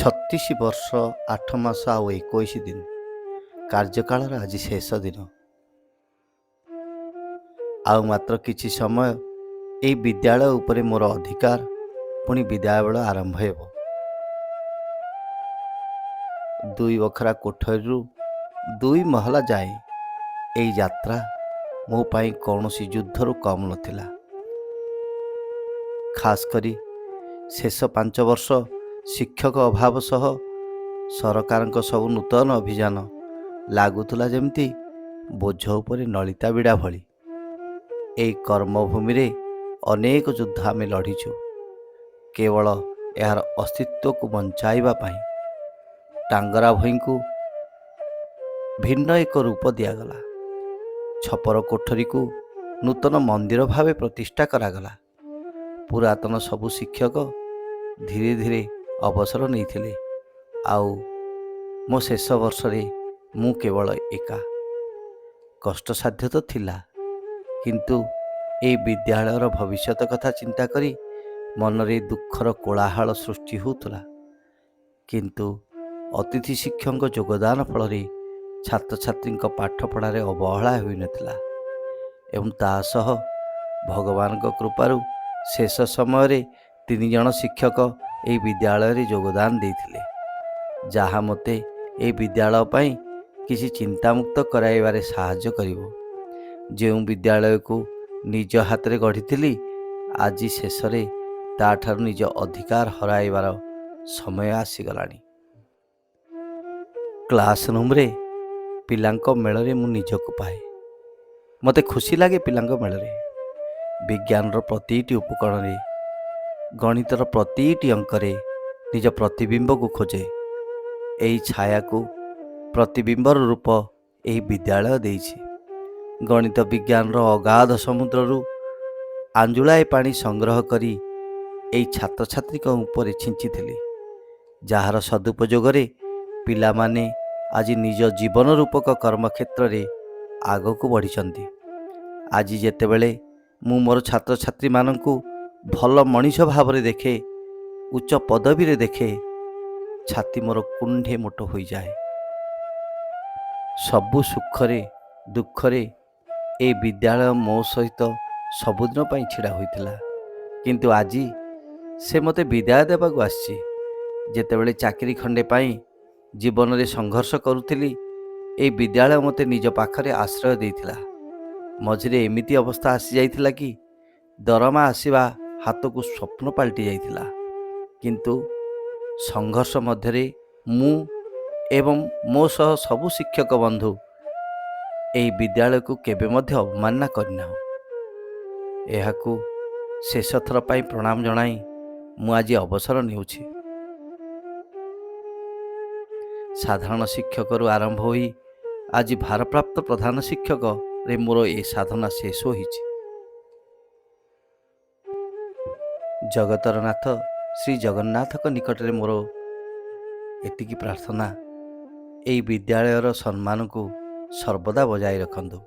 36 ବର୍ଷ 8 ମାସ ଆଉ 21 ଦିନ କାର୍ଯ୍ୟକାଳର ଆଜି ଶେଷ ଦିନ। ଆଉ ମାତ୍ର କିଛି ସମୟ ଏଇ ବିଦ୍ୟାଳୟ ଉପରେ ମୋର ଅଧିକାର, ପୁଣି ବିଦାୟ ବେଳ ଆରମ୍ଭ ହେବ। ଦୁଇ ବଖରା କୋଠରୀରୁ ଦୁଇ ମହଲା ଯାଏ ଏଇ ଯାତ୍ରା ମୋ ପାଇଁ କୌଣସି ଯୁଦ୍ଧରୁ କମ୍ ନଥିଲା। ଖାସ୍ କରି ଶେଷ 5 ବର୍ଷ ଶିକ୍ଷକ ଅଭାବ ସହ ସରକାରଙ୍କ ସବୁ ନୂତନ ଅଭିଯାନ ଲାଗୁଥିଲା ଯେମିତି ବୋଝ ଉପରେ ନଳିତା ବିଡ଼ା ଭଳି। ଏଇ କର୍ମଭୂମିରେ ଅନେକ ଯୁଦ୍ଧ ଆମେ ଲଢ଼ିଛୁ କେବଳ ଏହାର ଅସ୍ତିତ୍ୱକୁ ବଞ୍ଚାଇବା ପାଇଁ। ଟାଙ୍ଗରା ଭୂଇଁକୁ ଭିନ୍ନ ଏକ ରୂପ ଦିଆଗଲା। ଛପର କୋଠରୀକୁ ନୂତନ ମନ୍ଦିର ଭାବେ ପ୍ରତିଷ୍ଠା କରାଗଲା। ପୁରାତନ ସବୁ ଶିକ୍ଷକ ଧୀରେ ଧୀରେ ଅବସର ନେଇଥିଲେ ଆଉ ମୋ ଶେଷ ବର୍ଷରେ ମୁଁ କେବଳ ଏକା। କଷ୍ଟସାଧ୍ୟ ତ ଥିଲା, କିନ୍ତୁ ଏଇ ବିଦ୍ୟାଳୟର ଭବିଷ୍ୟତ କଥା ଚିନ୍ତା କରି ମନରେ ଦୁଃଖର କୋଳାହଳ ସୃଷ୍ଟି ହେଉଥିଲା। କିନ୍ତୁ ଅତିଥି ଶିକ୍ଷକଙ୍କ ଯୋଗଦାନ ଫଳରେ ଛାତ୍ରଛାତ୍ରୀଙ୍କ ପାଠପଢ଼ାରେ ଅବହେଳା ହୋଇନଥିଲା ଏବଂ ତା ସହ ଭଗବାନଙ୍କ କୃପାରୁ ଶେଷ ସମୟରେ ତିନି ଜଣ ଶିକ୍ଷକ ଏହି ବିଦ୍ୟାଳୟରେ ଯୋଗଦାନ ଦେଇଥିଲେ, ଯାହା ମୋତେ ଏହି ବିଦ୍ୟାଳୟ ପାଇଁ କିଛି ଚିନ୍ତାମୁକ୍ତ କରାଇବାରେ ସାହାଯ୍ୟ କରିବ। ଯେଉଁ ବିଦ୍ୟାଳୟକୁ ନିଜ ହାତରେ ଗଢ଼ିଥିଲି, ଆଜି ଶେଷରେ ତାଠାରୁ ନିଜ ଅଧିକାର ହରାଇବାର ସମୟ ଆସିଗଲାଣି। କ୍ଲାସ୍ ରୁମ୍ରେ ପିଲାଙ୍କ ମେଳରେ ମୁଁ ନିଜକୁ ପାଏ। ମୋତେ ଖୁସି ଲାଗେ ପିଲାଙ୍କ ମେଳରେ। ବିଜ୍ଞାନର ପ୍ରତିଟି ଉପକରଣରେ, ଗଣିତର ପ୍ରତିଟି ଅଙ୍କରେ ନିଜ ପ୍ରତିବିମ୍ବକୁ ଖୋଜେ। ଏହି ଛାୟାକୁ ପ୍ରତିବିମ୍ବର ରୂପ ଏହି ବିଦ୍ୟାଳୟ ଦେଇଛି। ଗଣିତ ବିଜ୍ଞାନର ଅଗାଧ ସମୁଦ୍ରରୁ ଆଞ୍ଜୁଳାଏ ପାଣି ସଂଗ୍ରହ କରି ଏହି ଛାତ୍ରଛାତ୍ରୀଙ୍କ ଉପରେ ଛିଞ୍ଚିଥିଲି, ଯାହାର ସଦୁପଯୋଗରେ ପିଲାମାନେ ଆଜି ନିଜ ଜୀବନ ରୂପକ କର୍ମକ୍ଷେତ୍ରରେ ଆଗକୁ ବଢ଼ିଛନ୍ତି। ଆଜି ଯେତେବେଳେ ମୁଁ ମୋର ଛାତ୍ରଛାତ୍ରୀମାନଙ୍କୁ ଭଲ ମଣିଷ ଭାବରେ ଦେଖେ, ଉଚ୍ଚ ପଦବୀରେ ଦେଖେ, ଛାତି ମୋର କୁଣ୍ଢେ ମୋଟ ହୋଇଯାଏ। ସବୁ ସୁଖରେ ଦୁଃଖରେ ଏ ବିଦ୍ୟାଳୟ ମୋ ସହିତ ସବୁଦିନ ପାଇଁ ଛିଡ଼ା ହୋଇଥିଲା, କିନ୍ତୁ ଆଜି ସେ ମୋତେ ବିଦାୟ ଦେବାକୁ ଆସିଛି। ଯେତେବେଳେ ଚାକିରି ଖଣ୍ଡେ ପାଇଁ ଜୀବନରେ ସଂଘର୍ଷ କରୁଥିଲି, ଏହି ବିଦ୍ୟାଳୟ ମୋତେ ନିଜ ପାଖରେ ଆଶ୍ରୟ ଦେଇଥିଲା। ମଝିରେ ଏମିତି ଅବସ୍ଥା ଆସିଯାଇଥିଲା କି ଦରମା ଆସିବା ହାତକୁ ସ୍ୱପ୍ନ ପାଲଟି ଯାଇଥିଲା। କିନ୍ତୁ ସଂଘର୍ଷ ମଧ୍ୟରେ ମୁଁ ଏବଂ ମୋ ସହ ସବୁ ଶିକ୍ଷକ ବନ୍ଧୁ ଏହି ବିଦ୍ୟାଳୟକୁ କେବେ ମଧ୍ୟ ଅବମାନନା କରିନାହୁଁ। ଏହାକୁ ଶେଷ ଥର ପାଇଁ ପ୍ରଣାମ ଜଣାଇ ମୁଁ ଆଜି ଅବସର ନେଉଛି। ସାଧାରଣ ଶିକ୍ଷକରୁ ଆରମ୍ଭ ହୋଇ ଆଜି ଭାରପ୍ରାପ୍ତ ପ୍ରଧାନ ଶିକ୍ଷକରେ ମୋର ଏ ସାଧନା ଶେଷ ହୋଇଛି। ଜଗତର ନାଥ ଶ୍ରୀ ଜଗନ୍ନାଥଙ୍କ ନିକଟରେ ମୋର ଏତିକି ପ୍ରାର୍ଥନା, ଏହି ବିଦ୍ୟାଳୟର ସମ୍ମାନକୁ ସର୍ବଦା ବଜାୟ ରଖନ୍ତୁ।